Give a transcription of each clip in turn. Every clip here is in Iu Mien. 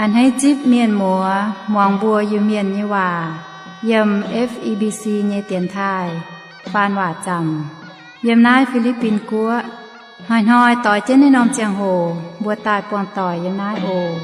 A'hneiv zipv mienh muoz muangx mbuo Iu-Mienh nyei waac yiem F E B C nyei dienx taaih faan waac zaamc yiem naaiv Fi^li^bin Guoqv. Hnoi-hnoi doix jienv naaiv norm ziangh hoc mbuo daaih buangh doic yiem naaiv oc.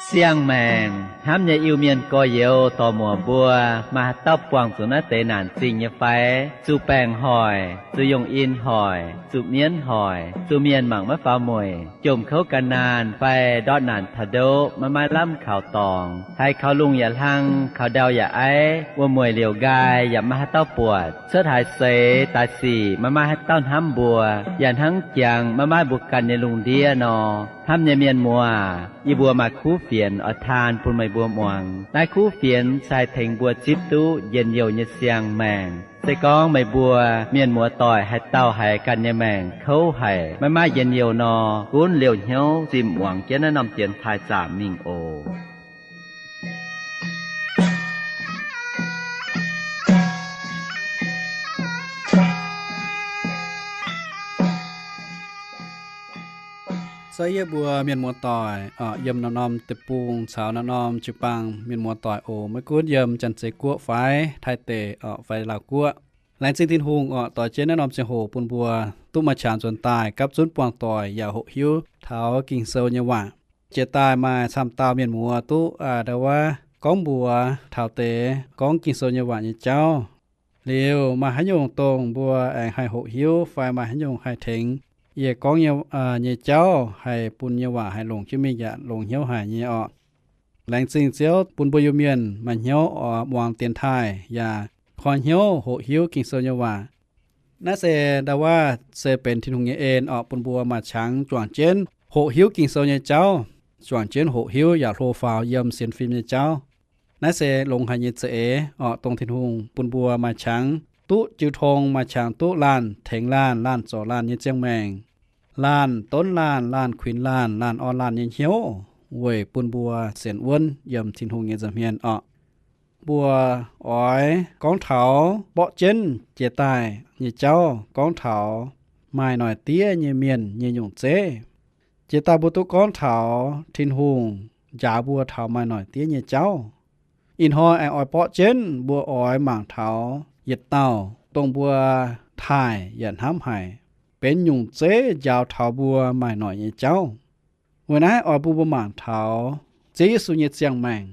Siang-maengc hnamv nyei Iu-Mienh gorx-youz dorc-muoc mbuo, maaih haaix dauh buangh zuqc naaiv deix naanc zingh nyei fai? Zuqc baengc hoic, zuqc yongh in hoic, zuqc mienv hoic, zuqc mienh mangc maiv faaux mueic, jomc kouv gan naanh fai ndortv naanc taux ndoqv maiv maaih lamh kaux dorngx, haiz kaux lungh yaac hlang, kaux ndau yaac aiv, wuom-mueic liouc nqaai yaac maiv maaih haaix dauh buatc, cuotv haaix seix daaih sic maiv maaih haaix dauh hnamv mbuo, yaac hnangv jangx maiv maaih mbuo ganh nyei lungh ndiev nor, hnamv nyei mienh muoz, yie mbuo maaih kuv fienx oix taan bun meih mbuo muangx. Naaiv kuv fienx se haih tengx mbuo zipv duqv njien-youh nyei siang-maengc. Se gorngv meih mbuo mienh muoz-doic haaix dauh haiz ganh nyei maengc kouv haic, maiv maaih njien-youh nor, gunv liouh hnyouv zinh muangx jienv naaiv norm dienx taaih zaamc mingh oc. Se yie mbuo mienh muoz-doic yiem norm-norm deic-bung caux norm-norm jiu-baang mienh muoz-doic oc, maiv gunv yiem Janx-Zei Guoqv fai Taiv deic fai Laauv Guoqv. Laengz zingh Tin-Hungh oc, doix jienv naaiv norm ziangh hoc bun mbuo duqv maaih qangx nzuonx daaih gapv zunv buangh doic yaac hoqc hiuv taux Ging-Sou nyei waac. Jiex daaih maaih camv dauh mienh muoz duqv ndau wuov gorngv mbuox taux deix gorngv Ging-Sou nyei waac nyei jauv. Liuz maaih haaix nyungc dongh mbuo aengx haih hoqc hiuv fai maaih haaix nyungc haih tengx yie gorngv nyei jauv haih bun nyei waac haih longc jienv mingh yaac longx hnyouv haic nyei orqc. Laengz zingh Ziouv bun mbuo Iu-Mienh maaih hnyouv oix muangx dienx taaih yaac koi hnyouv hoqc hiuv Ging-Sou nyei waac. Naaiv se ndau wuov se benx Tin-Hungh nyei en orqc, bun mbuo maaih qangx juangc jienv hoqc hiuv Ging-Sou nyei jauv, juangc jienv hoqc hiuv yaac hlo faaux yiem sienx fim nyei jauv. Naaiv se longx haic nyei za'eix orqc, dongh Tin-Hungh bun mbuo maaih qangx duqv jiu tong, maaih qangx duqv laanh tengx laanh, laanh zorc laanh nyei ziangh maengc, laanh donv laanh, laanh kuinx laanh, laanh orn laanh nyei hnyouv, weic bun mbuo sienx wuonv yiem Tin-Hungh nyei nza'hmien orqc. Mbuo oix gorngv taux borqv jienv jiex daaih nyei jauv, gorngv taux maaih noic diev nyei mienh nyei nyungc zeiv. Jiex daaih mbuo duqv gorngv taux Tin-Hungh njaaux mbuo taux maaih noic diev nyei jauv. Ih hnoi aengx oix borqv jienv mbuo oix mangc taux yietc dauh dongh mbuo taaih yaac hnamv haic, benx nyungc zeiv njaaux taux mbuo maaih noic nyei jauv. Weic naaiv oix bun mbuo mangc taux Ziouv Yesu nyei ziangh maengc.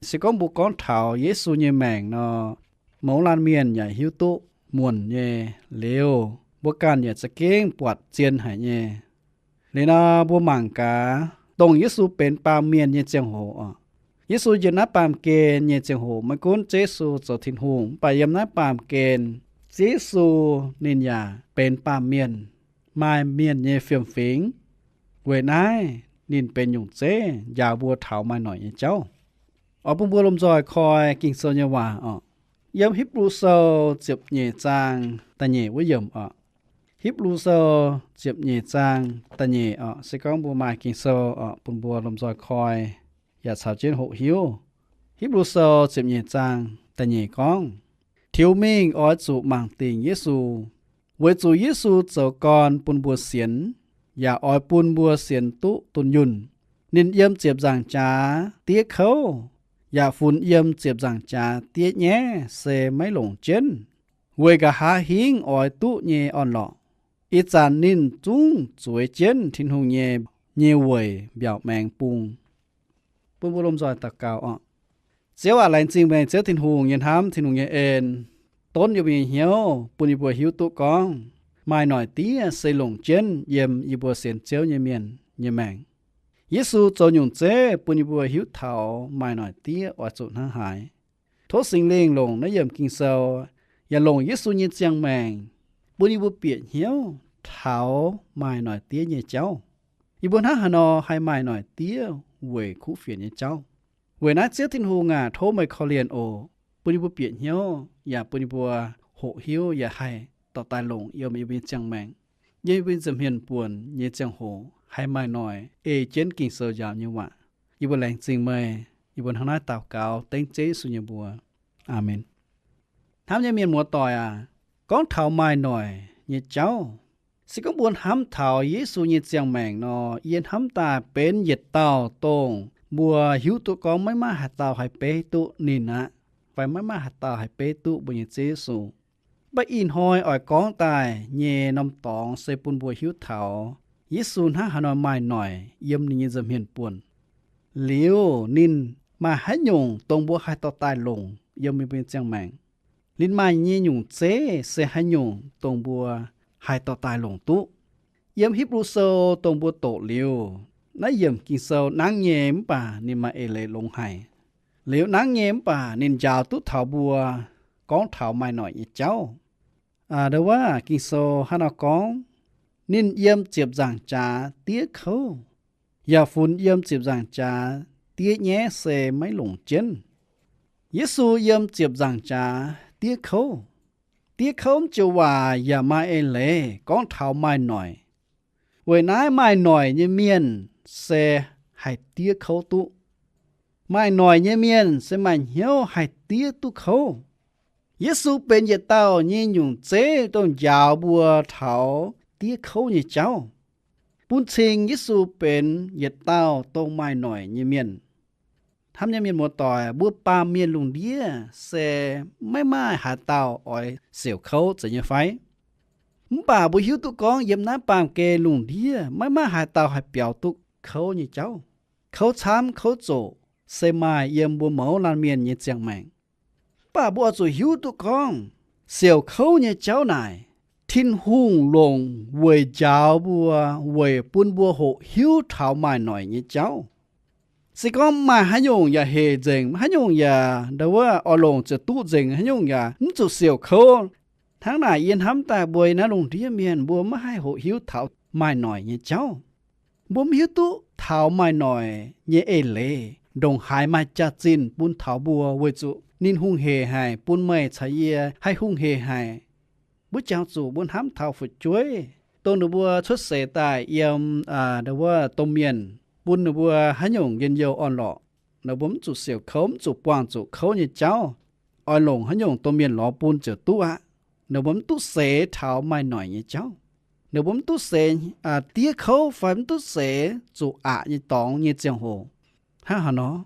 Se gorngv mbuo gorngv taux Yesu nyei maengc nor, mouz laanh mienh yaac hiuv duqv muonc nyei. Liuz mbuo ganh yaac za'gengh buatc zien haic nyei. Liuz nor mbuo mangc gaax dongh Yesu benx baamh mienh nyei ziangh hoc oc. Yesu yiem naaiv baamh gen nyei ziangh hoc, maiv gunv Ziouv Yesu zoux Tin-Hungh, mv baac yiem naaiv baamh gen Ziouv Yesu ninh yaac benx baamh mienh, maaih mienh nyei fiem-fingx. Weic naaiv ninh benx nyungc zeiv njaaux mbuo taux maaih noic nyei jauv. Oix bun mbuo lomh nzoih koi Ging-Sou nyei waac oc. Yiem Hipv^lu Sou ziepc nyeic zaang da'nyeic wuov yiemc oc. Hipv^lu Sou ziepc nyeic zaang da'nyeic oc. Se gorngv mbuo maaih Ging-Sou oc, bun mbuo lomh nzoih koi yaac caux jienv hoqc hiuv. Hipv^lu Sou ziepc nyeic zaang da'nyeic gorngv, Tiux mingh oix zuqc mangc dingc Yesu, weic zuqc Yesu zoux gorn bun mbuo sienx, yaac oix bun mbuo sienx duqv dunh yunh. Ninh yiem ziepc nzaangc jaax diev kouv, yaac funx yiem ziepc nzaangc jaax diev nyaiv se maiv longc jienv, weic nqa'haav hingv oix duqv nyei orn-lorqc. Ih zanc ninh zungv zueiz jienv Tin-Hungh nyei, nyei weic mbiaauc maengx bung. Bun mbuo lomh nzoih daux gaux oc. Ziouv aac, laengz zingh meih, Ziouv Tin-Hungh, yie hnamv Tin-Hungh nyei en donv yie mbuo nyei hnyouv, bun yie mbuo hiuv duqv gorngv maaih noic diev se longc jienv yiem yie mbuo sienx Ziouv nyei mienh nyei maengc. Yesu zoux nyungc zeiv bun yie mbuo hiuv taux maaih noic diev oix zuqc hnangv haaix. Tov Singx Lingh longc naaiv yiemc Ging-Sou, yaac longc Yesu nyei ziangh maengc bun yie mbuo bieqc hnyouv taux maaih noic diev nyei jauv. Yie mbuo hnangv haaix nor haih maaih noic diev weic kuv fienx nyei jauv? Weic naaiv Ziouv Tin-Hungh aac, tov meih korv-lienh oc, bun yie mbuo bieqc hnyouv yaac bun yie mbuo hoqc hiuv yaac haih dorh daaih longc yiem yie mbuo nyei ziangh maengc, yiem yie mbuo nyei nza'hmien buonc nyei ziangh hoc haih maaih noic ei jienv Ging-Sou njaaux nyei waac. Yie mbuo laengz zingh meih. Yie mbuo hnangv naaiv daux gaux dengv Ziouv Yesu nyei mbuox. Aamen. Hnamv nyei mienh muoz-doic aac, gorngv taux maaih noic nyei jauv, Se gorngv mbuo hnamv taux Yesu nyei ziangh maengc nor, yie hnamv daaih benx yietc dauh dongh mbuo hiuv duqv gorngv maiv maaih haaix dauh haih beiv duqv ninh aqv, fai maiv maaih haaix dauh haih beiv duqv mbuo nyei Ziouv Yesu. Mv baac ih hnoi oix gorngv daaih nyei norm dorngx se bun mbuo hiuv taux Yesu hnangv haaix nor maaih noic yiem ninh nyei nza'hmien buonc. Liuz ninh maaih haaix nyungc dongh mbuo haih dorh daaih longc yiem mbuo nyei ziangh maengc? Ninh maaih nyei nyungc zeiv se haaix nyungc dongh mbuo haih dorh daaih longc duqv? Yiem Hipv^lu Sou dongh mbuo doqc liuz, naaiv yiemc Ging-Sou nangv nyei mv baac ninh maaih eix leiz longx haic. Liuz nangv nyei mv baac ninh njaaux duqv taux mbuo gorngv taux maaih noic nyei jauv. Aa, ndau wuov Ging-Sou hnangv nor gorngv, ninh yiem ziepc nzaangc jaax diev kouv, yaac funx yiem ziepc nzaangc jaax diev nyaiv se maiv longc jienv. Yesu yiem ziepc nzaangc jaax diev kouv. Diev kouv mv joux waac yaac maaih eix leiz gorngv taux maaih noic. Weic naaiv maaih noic nyei mienh se haih diev kouv duqv. Maaih noic nyei mienh se maaih hnyouv haih diev duqv kouv. Yesu benx yietc dauh nyei nyungc zeiv dongh njaaux mbuo taux diev kouv nyei jauv, bun cing Yesu benx yietc dauh dongh maaih noic nyei mienh. Hnamv nyei mienh muoz-doic, mbuo baamh mienh lungh ndiev se maiv maaih haaix dauh oix siouc kouv zeiz nyei fai? Mv baac mbuo hiuv duqv gorngv yiem naaiv baamh gen lungh ndiev maiv maaih haaix dauh haih biaux duqv kouv nyei jauv. Kouv camv kouv zoqc se maaih yiem mbuo mouz laanh mienh nyei ziangh maengc. Mv baac mbuo oix zuqc hiuv duqv gorngv siouc kouv nyei jauv naaic, Tin-Hungh longc weic njaaux mbuo, weic bun mbuo hoqc hiuv taux maaih noic nyei jauv. Se gorngv maaih haaix nyungc yaac hec nzengc, haaix nyungc yaac ndau wuov oix longc ziouc duqv nzengc, haaix nyungc yaac mv zuqc siouc kouv. Hnangv naaic yie hnamv daaih mbuo naaiv lungh ndiev mienh mbuo maiv haih hoqc hiuv taux maaih noic nyei jauv. Mbuo mv hiuv duqv taux maaih noic nyei eix leiz ndongc haaix maaih jaax-zinh bun taux mbuo weic zuqc ninh hungh hec haic, bun meih caux yie haih hungh hec haic. Mbuo jangx zuqc mbuo hnamv taux fu'jueiv, dongh ninh mbuo cuotv seix daaih yiem, aa, ndau wuov domh mienh, bun ninh mbuo haaix nyungc njien-youh orn-lorqc, ninh mbuo mv zuqc siouc kouv, mv zuqc buangh zuqc kouv nyei jauv. Oix longc haaix nyungc domh mienh lorz bun ziouc duqv aqv. Ninh mbuo mv duqv seix taux maaih noic nyei jauv. Ninh mbuo mv duqv seix, aa, diev kouv fai mv duqv seix zuqc aqc nyei dorngx nyei ziangh hoc. Hnangv haaix nor?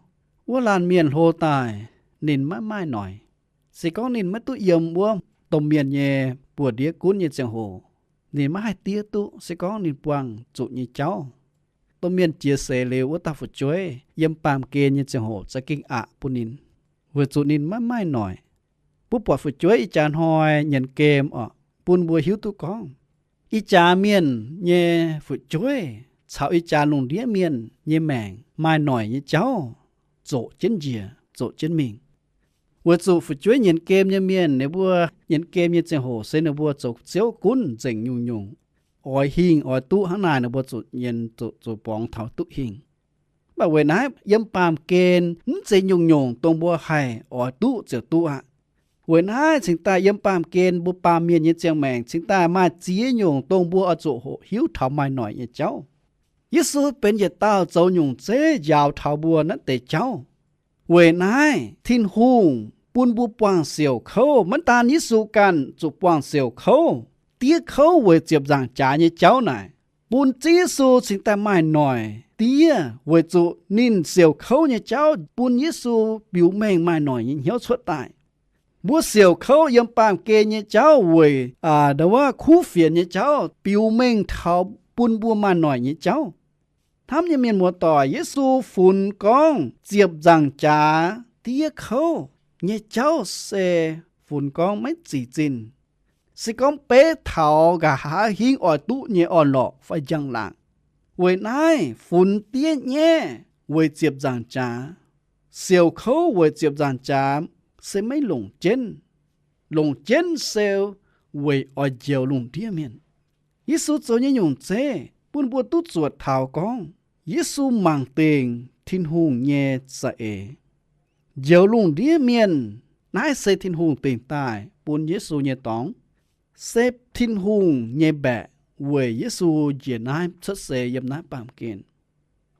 Wuov laanh mienh hlo daaih, ninh maiv maaih noic. Se gorngv ninh maiv duqv yiem wuov domh mienh nyei buoz-ndiev gunv nyei ziangh hoc, ninh maiv haih diev duqv se gorngv ninh buangh zuqc nyei jauv. Domh mienh jiex seix liuz wuov dauh fu'jueiv yiem baamh gen nyei ziangh hoc za'gengh aqc bun ninh, weic zuqc ninh maiv maaih noic. Mbuo buatc fu'jueiv ih jaax hnoi nyienx gemh orqc, bun mbuo hiuv duqv gorngv ih jaax mienh nyei fu'jueiv caux ih jaax lungh ndiev mienh nyei maengc maaih noic nyei jauv zoqc jienv njiec, zoqc jienv mingh. Weic zuqc fu'jueiv nyienx gemh nyei mienh, ninh mbuo nyienx gemh nyei ziangh hoc se ninh mbuo zoux ziouv gunv nzengc nyungc-nyungc, oix hingh oix duqv hnangv naaic ninh mbuo zuqc nyienx zuqc, zuqc borngz taux duqv hingh. Mv baac weic naaiv yiem baamh gen mv zeiz nyungc-nyungc dongh mbuo haih oix duqv ziouc duqv aqv. Weic naaiv cingx daaih yiem baamh gen mbuo baamh mienh nyei ziangh maengc cingx daaih maaih ziex nyungc dongh mbuo oix zuqc hoqc hiuv taux maaih noic nyei jauv. Yesu benx yietc dauh zoux nyungc zeiv njaaux taux mbuo naaiv deix jauv. Weic naaiv Tin-Hungh bun mbuo buangh siouc kouv. Maiv daan Yesu ganh zuqc buangh siouc kouv, diev kouv weic ziepc nzaangc jaax nyei jauv naaic, bun Ziouv Yesu cingx daaih maaih noic diev weic zuqc ninh siouc kouv nyei jauv bun Yesu biux mengh maaih noic nyei hnyouv cuotv daaih. Mbuo siouc kouv yiem baamh gen nyei jauv weic, aa, ndau wuov kuv fienx nyei jauv biux mengh taux bun mbuo maaih noic nyei jauv. Hnamv nyei mienh muoz-doic, Yesu funx gorngv ziepc nzaangc jaax diev kouv nyei jauv se funx gorngv maiv zic zinh. Se gorngv beiv taux nqa'haav hingv oix duqv nyei orn-lorqc fai njang-laangc. Weic naaiv funx diev nyaiv weic ziepc nzaangc jaax, siouc kouv weic ziepc nzaangc jaax se maiv longc jienv. Longc jienv se weic oix njoux lungh ndiev mienh. Yesu zoux nyei nyungc zeiv bun mbuo duqv zuotc taux gorngv Yesu mangc dingc Tin-Hungh nyei za'eix. Njoux lungh ndiev mienh, naaiv se Tin-Hungh dingc daaih bun Yesu nyei dorngx. Se Tin-Hungh nyei mbaeqc weic Yesu njiec naaiv cuotv seix yiem naaiv baamh gen.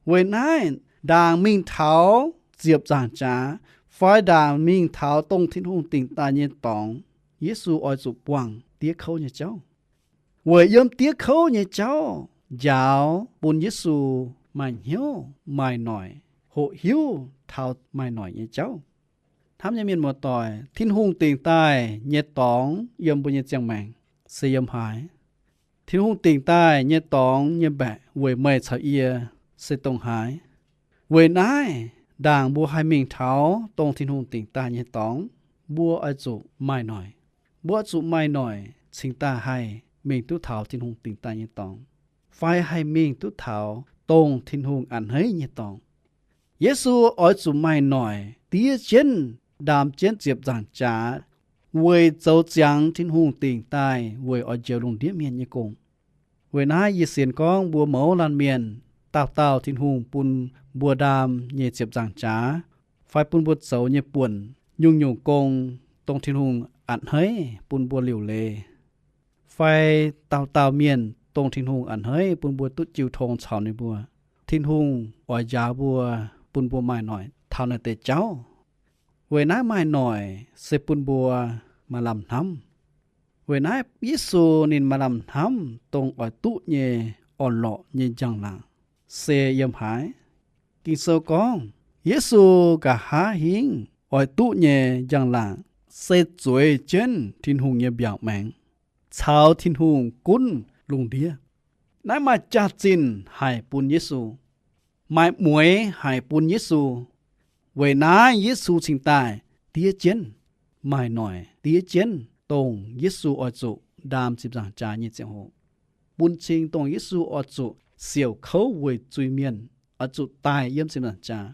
Weic naaiv ndaangc mingh taux ziepc nzaangc jaax, fai ndaangc mingh taux dongh Tin-Hungh dingc daaih nyei dorngx, Yesu oix zuqc buangh diev kouv nyei jauv. weic yiem diev kouv nyei jauv njaaux bun Yesu maaih hnyouv maaih noic, hoqc hiuv taux maaih noic nyei jauv. Hnamv nyei mienh muoz-doic, Tin-Hungh dingc daaih nyei dorngx yiem mbuo nyei ziangh maengc se yiem haaix? Tin-Hungh dingc daaih nyei dorngx nyei mbaeqc weic meih caux yie se dongh haaix? Weic naaiv, ndaangc mbuo haih mingh taux dongh Tin-Hungh dingc daaih nyei dorngx, mbuo oix zuqc maaih noic. Mbuo oix zuqc maaih noic cingx daaih haih mingh duqv taux Tin-Hungh dingc daaih nyei dorngx, fai haih mingh duqv taux dongh Tin-Hungh a'hneiv nyei dorngx. Yesu oix zuqc maaih noic diev jienv, ndaam jienv ziepc nzaangc jaax, weic zoux ziangx Tin-Hungh dingc daaih weic oix njoux lungh ndiev mienh nyei gong. Weic naaiv yie sienx gorngv mbuo mouz laanh mienh, dauh dauh Tin-Hungh bun mbuo ndaam nyei ziepc nzaangc jaax, fai bun mbuo zoux nyei buonc nyungc-nyungc gong, dongh Tin-Hungh a'hneiv bun mbuo liuc leiz, fai dauh dauh mienh dongh Tin-Hungh a'hneiv bun mbuo duqv jiu tong caux ninh mbuo, Tin-Hungh oix njaaux mbuo, bun mbuo maaih noic taux naaiv deix jauv. Weic naaiv maaih noic se bun mbuo maaih lamh hnamv. Weic naaiv Yesu ninh maaih lamh hnamv dongh oix duqv nyei orn-lorqc nyei njang-laangc se yiem haaix? Ging-Sou gorngv Yesu nqa'haav hingv oix duqv nyei njang-laangc se zueiz jienv Tin-Hungh nyei mbiaauc maengx, caux Tin-Hungh gunv lungh ndiev. Naaiv maaih jaax-zinh haic bun Yesu, maaih mueix haic bun Yesu. Weic naaiv Yesu cingx daaih diev jienv, maaih noic diev jienv dongh Yesu oix zuqc ndaam ziepc nzaangc jaax nyei ziangh hoc, bun cing dongh Yesu oix zuqc siouc kouv weic zuiz-mienh, oix zuqc daaih yiem ziepc nzaangc jaax,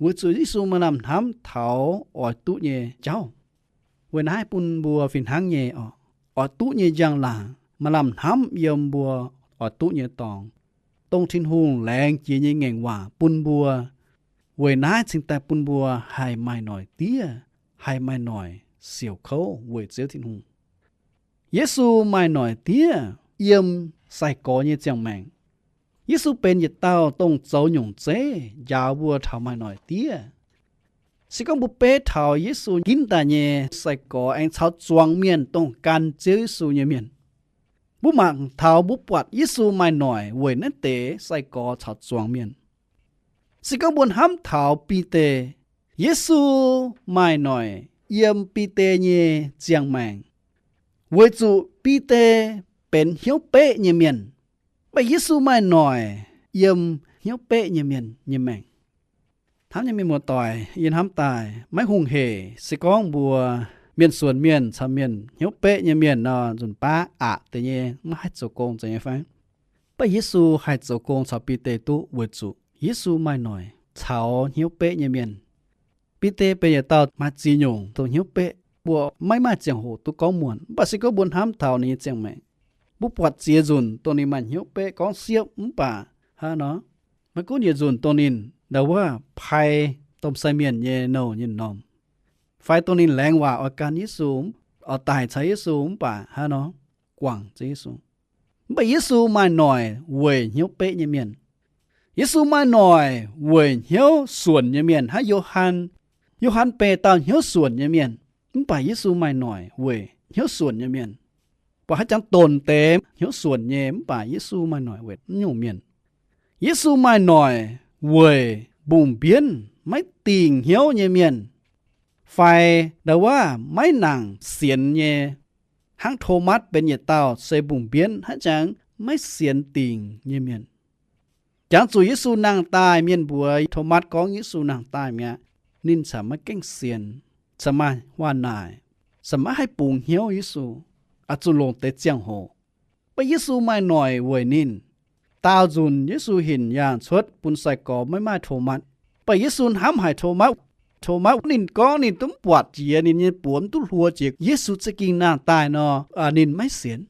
weic zuqc Yesu maaih lamh hnamv taux oix duqv nyei jauv. Weic naaiv bun mbuo fih hnangv nyei oc, oix duqv nyei njang-laangc maaih lamh hnamv yiem mbuo oix duqv nyei dorngx, dongh Tin-Hungh laengz jiex nyei ngaengc waac bun mbuo. Weic naaiv cingx daaih bun mbuo haih maaih noic diev, haih maaih noic siouc kouv weic Ziouv Tin-Hungh. Yesu maaih noic diev yiem sai-gorx nyei ziangh maengc. Yesu benx yietc dauh dongh zoux nyungc zeiv njaaux mbuo taux maaih noic diev. Se gorngv mbuo beiv taux Yesu ginv daaih nyei sai-gorx aengx caux zuangx mienh dongh gan Ziouv Yesu nyei mienh, mbuo mangc taux mbuo buatc Yesu maaih noic weic naaiv deix sai-gorx caux zuangx mienh. Se gorngv mbuo hnamv taux Bide, Yesu maaih noic yiem Bide nyei ziangh maengc, weic zuqc Bide benx hnyouv beqv nyei mienh. Mv baac Yesu maaih noic yiem hnyouv beqv nyei mienh nyei maengc. Hnamv nyei mienh muoz-doic, yie hnamv daaih maiv hungh hec se gorngv mbuo mienh suonc mienh caux mienh hnyouv beqv nyei mienh nor, nzunc baav aqc deix nyei, maiv haih zoux gong zeiz nyei fai? Mv baac Yesu haih zoux gong caux Bide duqv weic zuqc Yesu maaih noic caux hnyouv beqv nyei mienh. Bide benx yietc dauh maaih ziex nyungc dongh hnyouv beqv, mbuo maiv maaih ziangh hoc duqv gorngv muonc. Mv baac se gorngv mbuo hnamv taux ninh nyei ziangh maengc, mbuo buatc ziex nzunc dongh ninh maaih hnyouv beqv gorngv siepv mv baac hnangv nor, maiv gunv yietc nzunc dongh ninh ndau wuov pai domh sai mienh nyei nouh nyei m'normh, fai dongh ninh laengz waac oix gan Yesu, oix daic caux Yesu mv baac hnangv nor, guangc Ziouv Yesu. Mv baac Yesu maaih noic weic hnyouv beqv nyei mienh. Yesu maaih noic weic hnyouv suonc nyei mienh. Hnangv Yo^han, Yo^han benx dauh hnyouv suonc nyei mienh, mv baac Yesu maaih noic weic hnyouv suonc nyei mienh. Buatc haaix jangx donc deix hnyouv suonc nyei, mv baac Yesu maaih noic weic naaiv nyungc mienh. Yesu maaih noic weic mbungh mbienv maiv dingc hnyouv nyei mienh, fai ndau wuov maiv nangc sienx nyei, hnangv Tomatv benx yietc dauh se mbungh mbienv haaix jangx maiv sienx dingc nyei mienh. Jangx zuqc Yesu nangh daaih, mienh mbuox Tomatv gorngv Yesu nangh daaih mi'aqv, ninh corc maiv gaengh sienx, corc maaih waac-naaic, corc maiv haih bungx hnyouv Yesu, oix zuqc longc deix ziangh hoc. Mv baac Yesu maaih noic weic ninh. Daauh nzunc Yesu hinc yaangh cuotv bun sai-gorx maiv maaih Tomatv. Mv baac Yesu hnamv haic Tomatv. Tomatv ninh gorngv ninh duqv mv buatc jiex, ninh nyei buoz mv duqv hluo jiex Yesu za'gengh nangh daaih nor, ninh maiv sienx.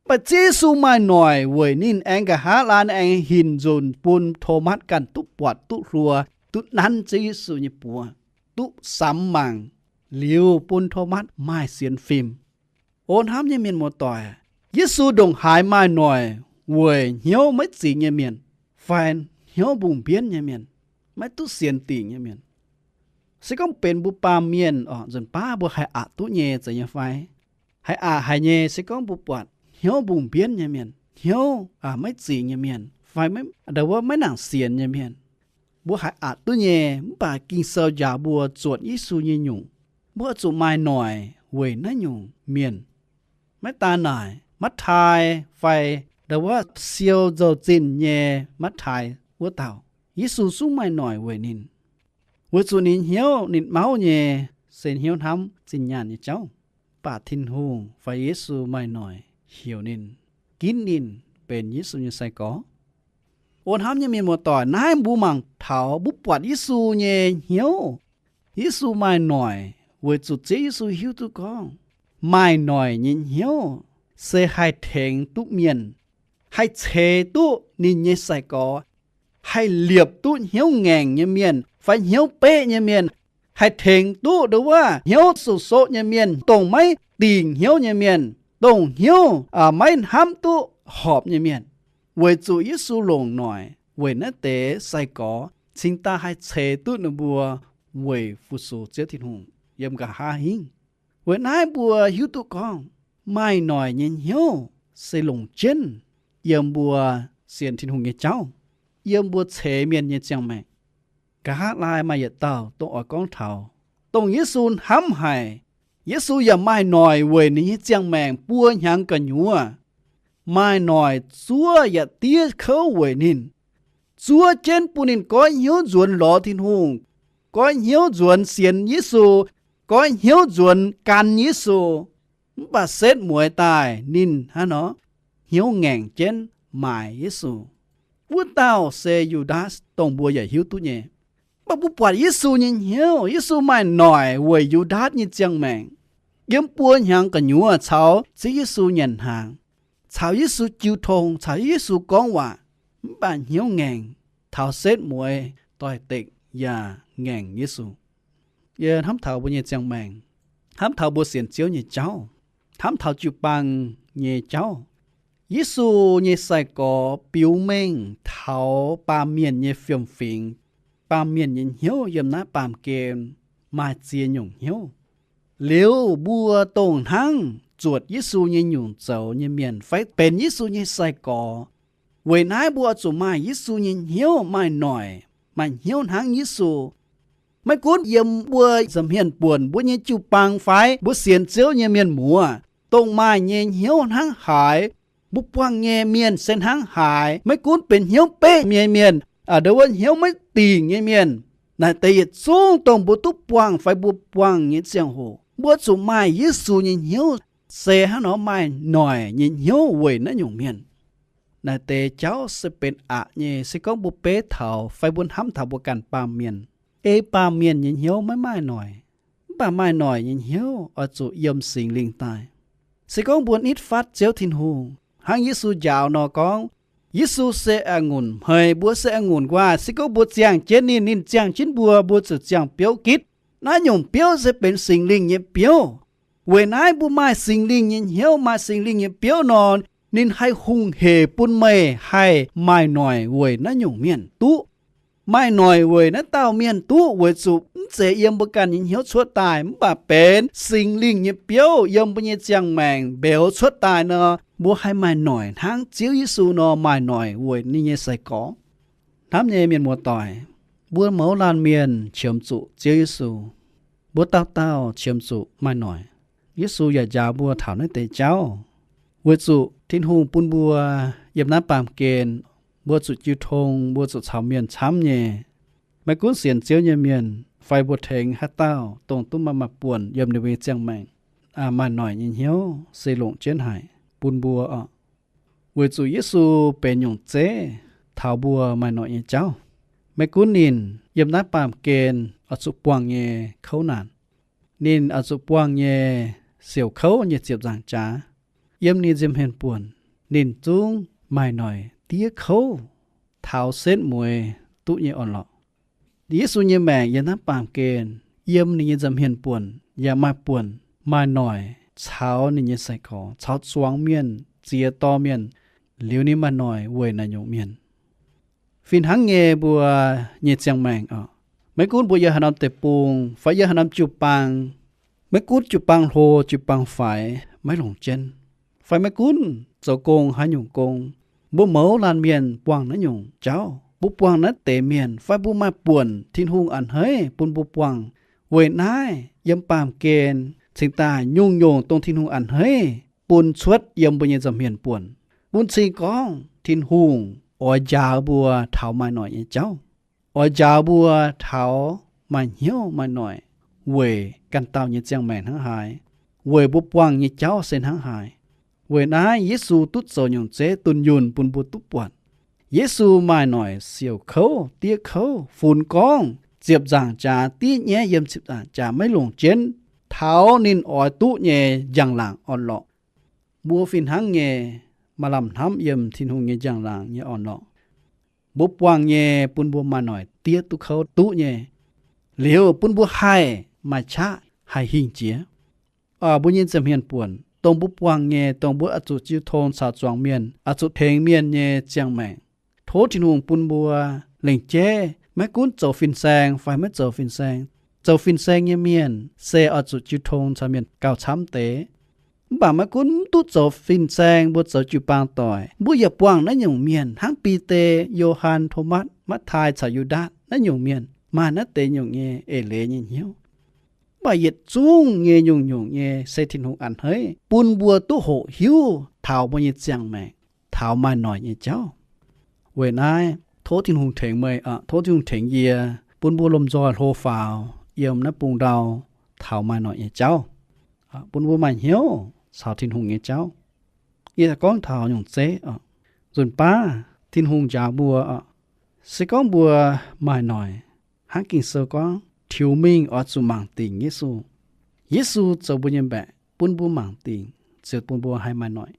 Mv baac Ziouv Yesu maaih noic weic ninh aengx nqa'haav laanh aengx hinc nzunc bun Tomatv ganh duqv buatc duqv hluo, duqv nanv Ziouv Yesu nyei buoz, duqv samx mangc liuz bun Tomatv maaih sienx fim. O hnamv nyei mienh muoz-doic, Yesu ndongc haaix maaih noic weic hnyouv maiv zingx nyei mienh, fai hnyouv mbungh mbienv nyei mienh, maiv duqv sienx dingc nyei mienh. Se gorngv benx mbuo baamh mienh oc, nzunc baav mbuo haih aqc duqv nyei zeiz nyei fai? Haih aqc haic nyei. Se gorngv mbuo buatc hnyouv mbungh mbienv nyei mienh, hnyouv maiv zingx nyei mienh, fai maiv, ndo wuov maiv nangc sienx nyei mienh. Mbuo haiz aqc duqv nyei, mv baac Ging-Sou njaaux mbuo zuotc Yesu nyei nyungc. Mbuo oix zuqc maaih noic weic naaiv nyungc mienh. Maiv daan naaic, Matv^taai fai ndo wuov siou nzou-zinh nyei Matv^taai wuov dauh, Yesu zungv maaih noic weic ninh. Weic zuqc ninh hnyouv ninh mauv nyei se hnyouv hnamv zinh nyaanh nyei jauv. Mv baac Tin-Hungh fai Yesu maaih noic heuc ninh, ginv ninh benx Yesu nyei sai-gorx. O hnamv nyei mienh muoz-doic, naaiv mbuo mangc taux mbuo buatc Yesu nyei hnyouv. Yesu maaih noic weic zuqc Ziouv Yesu hiuv duqv gorngv maaih noic nyei hnyouv se haih tengx duqv mienh, haih ceix duqv ninh nyei sai-gorx, haih liepc duqv hnyouv ngaengc nyei mienh fai hnyouv beqv nyei mienh, haih tengx duqv ndo wuov hnyouv sou-soqv nyei mienh, dongh maiv dingc hnyouv nyei mienh, dongh hnyouv maiv hnamv duqv horpc nyei mienh. Weic zuqc Yesu longc noic weic naaiv deix sai-gorx cingx daaih haih ceix duqv ninh mbuo weic fu-sux Ziouv Tin-Hungh yiem nqa'haav hingv. Weic naaiv mbuo hiuv duqv gorngv maaih noic nyei hnyouv se longc jienv yiem mbuo sienx Tin-Hungh nyei jauv, yiem mbuo ceix mienh nyei ziangh maengc. Nqa'haav laai maaih yietc dauh dongh oix gorngv taux dongh Yesu hnamv haic. Yesu yaac maaih noic weic ninh nyei ziangh maengc buo hnyangx gu'nyuoz. Maaih noic zuov yaac diev kouv weic ninh, zuov jienv bun ninh goiv hnyouv nzuonx lorz Tin-Hungh, goiv hnyouv nzuonx sienx Yesu, goiv hnyouv nzuonx gan Yesu. Mv baac setv mueiz daaih ninh hnangv nor hnyouv ngaengc jienv maaic Yesu. Wuov dauh se Yu^ndaatc, dongh mbuo yaac hiuv duqv nyei. Mv baac mbuo buatc Yesu nyei hnyouv, Yesu maaih noic weic Yu^ndaatc nyei ziangh maengc. Yiem buo hnyangx gu'nyuoz caux Ziouv Yesu nyanc hnaangx, caux Yesu jiu tong, caux Yesu gorngv waac, mv baac hnyouv ngaengc, taux setv mueiz doix-dekc yaac ngaengc Yesu. Yie hnamv taux mbuo nyei ziangh maengc, hnamv taux mbuo sienx Ziouv nyei jauv, hnamv taux jiu-baang nyei jauv. Yesu nyei sai-gorx biux mengh taux baamh mienh nyei fiem-fingx, baamh mienh nyei hnyouv yiem naaiv baamh gen maaih ziex nyungc hnyouv. Liuz mbuo dongh hnangv zuotc Yesu nyei nyungc zoux nyei mienh fai benx Yesu nyei sai-gorx. Weic naaiv mbuo oix zuqc maaih Yesu nyei hnyouv, maaih noic, maaih hnyouv hnangv Yesu. Maiv gunv yiem mbuo nza'hmien buonc mbuo nyei jiu-baang fai mbuo sienx Ziouv nyei mienh muoz, dongh maaih nyei hnyouv hnangv haaix, mbuo buangh nyei mienh se hnangv haaix, maiv gunv benx hnyouv beqv nyei mienh, ndo wuov hnyouv maiv dingc nyei mienh, naaic deix yietc zungv dongh mbuo duqv buangh fai mbuo buangh nyei ziangh hoc, mbuo zuqc maaih Yesu nyei hnyouv, se hnangv nor maaih noic nyei hnyouv weic naaiv nyungc mienh. Naaic deix jauv se benx aqc nyei, se gorngv mbuo beiv taux fai mbuo hnamv taux mbuo ganh baamh mienh. Ei baamh mienh nyei hnyouv maiv maaih noic, mv baac maaih noic nyei hnyouv oix zuqc yiem Singx Lingh daaih. Se gorngv mbuo nitv fatv Ziouv Tin-Hungh, hnangv Yesu njaaux nor gorngv, Yesu se a'ngunc hmei, mbuo se a'ngunc nquaah. Se gorngv mbuo ziangh jienv ninh, ninh ziangh jienv mbuo, mbuo ziouc ziangh biouv gitv. Naaiv nyungc biouv se benx Singx Lingh nyei biouv. Weic naaiv mbuo maaih Singx Lingh nyei hnyouv, maaih Singx Lingh nyei biouv nor, ninh haih hungh hec bun meih haih maaih noic weic naaiv nyungc mienh duqv. Maaih noic weic naaiv dauh mienh duqv weic zuqc mv zeiz yiem mbuo ganh nyei hnyouv cuotv daaih, mv baac benx Singx Lingh nyei biouv yiem mbuo nyei ziangh maengc mbeux cuotv daaih nor, mbuo haih maaih noic hnangv Ziouv Yesu nor maaih noic weic ninh nyei sai-gorx. Hnamv nyei mienh muoz-doic, mbuo mouz laanh mienh qiemx zuqc Ziouv Yesu. Mbuo dauh dauh qiemx zuqc maaih noic. Yesu yaac njaaux mbuo taux naaiv deix jauv, weic zuqc Tin-Hungh bun mbuo yiem naaiv baamh gen, mbuo zuqc jiu tong, mbuo zuqc caux mienh camv nyei. Maiv gunv sienx Ziouv nyei mienh fai mbuo tengx haaix dauh dongh duqv maaih maaih buonc yiem ninh mbuo nyei ziangh maengc, maaih noic nyei hnyouv se longc jienv haic bun mbuo oc. Weic zuqc Yesu benx nyungc zeiv taux mbuo maaih noic nyei jauv. Maiv gunv ninh yiem naaiv baamh gen oix zuqc buangh nyei kouv naanc, ninh oix zuqc buangh nyei siouc kouv nyei ziepc nzaangc jaax, yiem ninh nza'hmien buonc, ninh zungv maaih noic diev kouv taux setv mueiz duqv nyei orn-lorqc. Yesu nyei maengc yiem naaiv baamh gen, yiem ninh nyei nza'hmien buonc yaac maaih buonc maaih noic caux ninh nyei sai-gorx, caux zuangx mienh, ziex dorh mienh, liuz ninh maaih noic weic naaiv nyungc mienh. Fih hnangv nyei mbuo nyei ziangh maengc oc, maiv gunv mbuo yiem haaix norm deic-bung fai yiem haaix norm jiu-baang, maiv gunv jiu-baang hlo jiu-baang faix maiv longc jienv, fai maiv gunv zoux gong haaix nyungc gong. Mbuo mouz laanh mienh buangh naaiv nyungc jauv, mbuo buangh naaiv deix mienh fai mbuo maaih buonc Tin-Hungh a'hneiv bun mbuo buangh. Weic naaiv yiem baamh gen cingx daaih nyungc-nyungc dongh Tin-Hungh a'hneiv bun cuotv yiem mbuo nyei nza'hmien buonc. Bun cing gorngv Tin-Hungh oix njaaux mbuo taux maaih noic nyei jauv, oix njaaux mbuo taux maaih hnyouv maaih noic weic ganh dauh nyei ziangh maengc hnangv haaix, weic mbuo buangh nyei jauv se hnangv haaix. Weic naaiv Yesu duqv zoux nyungc zeiv dunh yunh bun mbuo duqv buatc. Yesu maaih noic siouc kouv diev kouv, funx gorngv ziepc nzaangc jaax diev nyaiv yiem ziepc nzaangc jaax maiv longc jienv taux ninh oix duqv nyei njang-laangc orn-lorqc. Mbuo fih hnangv nyei, maaih lamh hnamv yiem Tin-Hungh nyei njang-laangc nyei orn-lorqc. Mbuo buangh nyei bun mbuo maaih noic diev duqv kouv duqv nyei, liuz bun mbuo haih maaih qaqv haih hingh jiex. Mbuo nyei nza'hmien buonc, dongh mbuo buangh nyei, dongh mbuo oix zuqc jiu tong caux zuangx mienh, oix zuqc tengx mienh nyei ziangh maengc. Tov Tin-Hungh bun mbuo lengc jeiv, maiv gunv zoux fin-saeng fai maiv zoux fin-saeng. Zoux fin-saeng nyei mienh se oix zuqc jiu tong caux mienh gauh camv deix. Mv baac maiv gunv mv duqv zoux fin-saeng, mbuo zoux jiu-baang doic, mbuo yaac buangh naaiv nyungc mienh hnangv Bide, Yo^han, Tomatv, Matv^tai caux Yu^ndaatc naaiv nyungc mienh maaih naaiv deix nyungc nyei eix leiz nyei hnyouv. Mv baac yietc zungv nyei nyungc-nyungc nyei se Tin-Hungh a'hneiv bun mbuo duqv hoqc hiuv taux mbuo nyei ziangh maengc, taux maaih noic nyei jauv. Weic naaiv tov Tin-Hungh tengx meih, tov Tin-Hungh tengx yie, bun mbuo lomh nzoih hlo faaux yiem naaiv bung ndau taux maaih noic nyei jauv, bun mbuo maaih hnyouv caux Tin-Hungh nyei jauv. Yie gorngv taux nyungc zeiv oc. Nzunc baav Tin-Hungh njaaux mbuo oc, se gorngv mbuo maaih noic, hnangv Ging-Sou gorngv, tiux mingh oix zuqc mangc dingc Yesu. Yesu zoux mbuo nyei mbaeqc bun mbuo mangc dingc, ziouc bun mbuo haih maaih noic.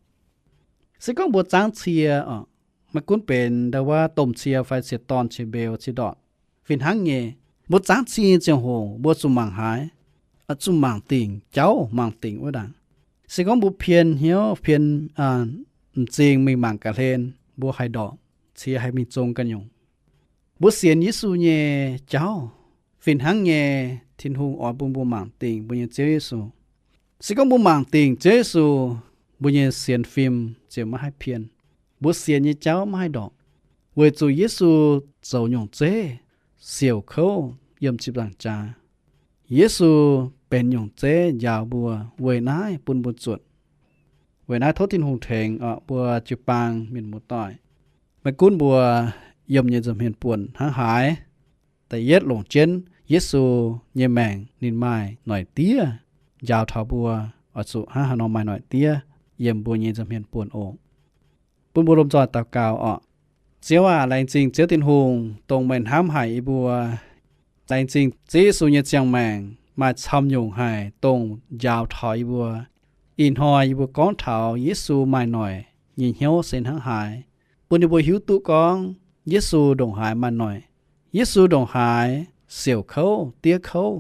Se gorngv mbuo zangv cie oc, maiv gunv benx ndau wuov domh cie fai cie dorn cie mbeux cie ndortc, fih hnangv nyei, mbuo zangv cie nyei ziangh hoc mbuo zuqc mangc haaix? Zuqc mangc dingc jauv, mangc dingc wuov ndaangc. Se gorngv mbuo pien hnyouv, pien m'zing mingh mangc ga'hlen, mbuo haih ndorpc, cie haih mingh zong ga'nyungc. Mbuo sienx Yesu nyei jauv, fih hnangv nyei, Tin-Hungh oix bun mbuo mangc dingc mbuo nyei Ziouv Yesu. Se gorngv mbuo mangc dingc Ziouv Yesu, mbuo nyei sienx fim ziouc maiv haih pien, mbuo sienx nyei jauv maiv haih ndorpc, weic zuqc Yesu zoux nyungc zeiv, siouc kouv yiem ziepc nzaangc jaax. Yesu benx nyungc zeiv njaaux mbuo, weic naaiv bun mbuo zuotc. Weic naaiv tov Tin-Hungh tengx oc mbuo jiu-baang mienh muoz-doic, maiv gunv mbuo yiem nyei nza'hmien buonc hnangv haaix, da'yietv longc jienv Yesu nyei maengc ninh maaih noic diev njaaux taux mbuo, oix zuqc hnangv haaix nor maaih noic diev yiem mbuo nyei nza'hmien buonc oc. Bun mbuo lomh nzoih daux gaux oc. Ziouv aac, laengz zingh Ziouv Tin-Hungh dongh meih hnamv haic yie mbuo. Laengz zingh Ziouv Yesu nyei ziangh maengc maaih camv nyungc haic dongh njaaux taux yie mbuo. Ih hnoi yie mbuo gorngv taux Yesu maaih noic nyei hnyouv se hnangv haaix, bun yie mbuo hiuv duqv gorngv Yesu ndongc haaix maaih noic. Yesu ndongc haaix siouc kouv diev kouv,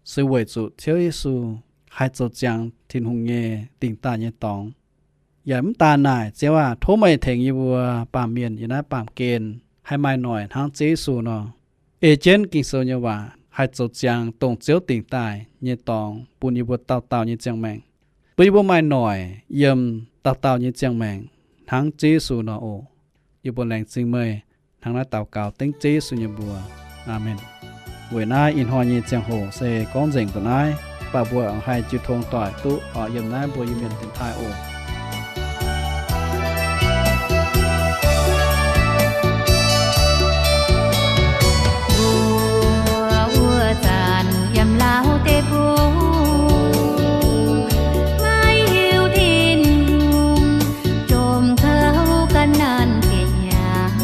se weic zuqc Ziouv Yesu haih zoux ziangx Tin-Hungh nyei dingc daaih nyei dorngx. Yaac mv daan naaic, Ziouv aac, tov meih tengx yie mbuo baamh mienh yiem naaiv baamh gen haih maaih noic hnangv Ziouv Yesu nor, ei jienv Ging-Sou nyei waac haih zoux ziangx dongh Ziouv dingc daaih nyei dorngx bun yie mbuo dauh dauh nyei ziangh maengc, bun yie mbuo maaih noic yiem dauh dauh nyei ziangh maengc hnangv Ziouv Yesu nor oc. Yie mbuo laengz zingh meih. Hnangv naaiv daux gaux dengv Ziouv Yesu nyei mbuox. Aamen. Weic naaiv ih hnoi nyei ziangh hoc se gorngv nzengc mbuo naaiv, mv baac mbuo haih jiu tong doic duqv oc yiem naaiv mbuo Iu-Mienh dienx taaih oc. Mbuo wuov zanc yiem Laauv deic-bung, maiv hiuv Tin-Hungh jomc kouv ga'naanh ziepc hnyangx.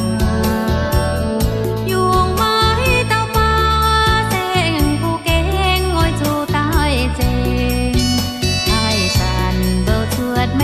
Yungz maiv dauh baav saeng-kuv gengh oix zuqc daaih zengc. Haih zanc mbouh cuotv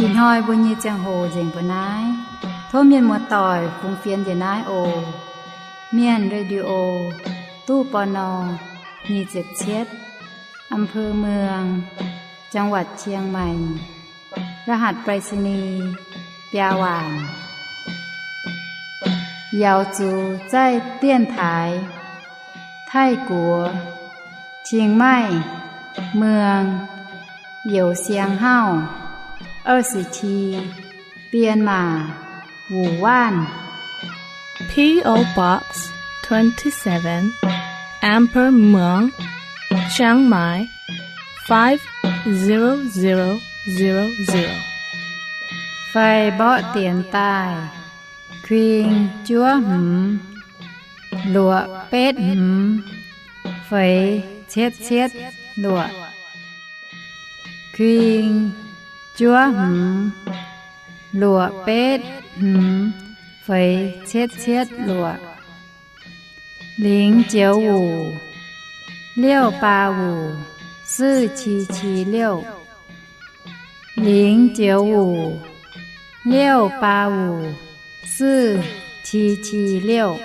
Ih hnoi mbuo nyei ziangh hoc nzengc mbuo naaiv. Tov mienh muoz-doic fungx fienx njiec naaiv oc. Mienh Radio, ตู้ ปณ. nyic ziepc cietv, อำเภอเมือง จังหวัดเชียงใหม่ รหัสไปรษณีย์ biaa waanc. Yaauz zuqc zaih dienx taaix Taiv-Guoqv, Chiang Mai, Muang, Youh Siang Hauv, 二十七, Bienh Maac, Wuh Waanv. P O Box twenty-seven, อำเภอเมือง เชียงใหม่ five zero zero zero zero. Fai mborqv dienx daaih, kuing juov hmz luoqc betv hmz feix cietv cietv luoqc. Kuing juov hmz luoqc betv hmz feix cietv cietv luoqc. Lingx joux wuc, 六八五, 四七七六. Lingx joux wuc, 六八五, 四七七六.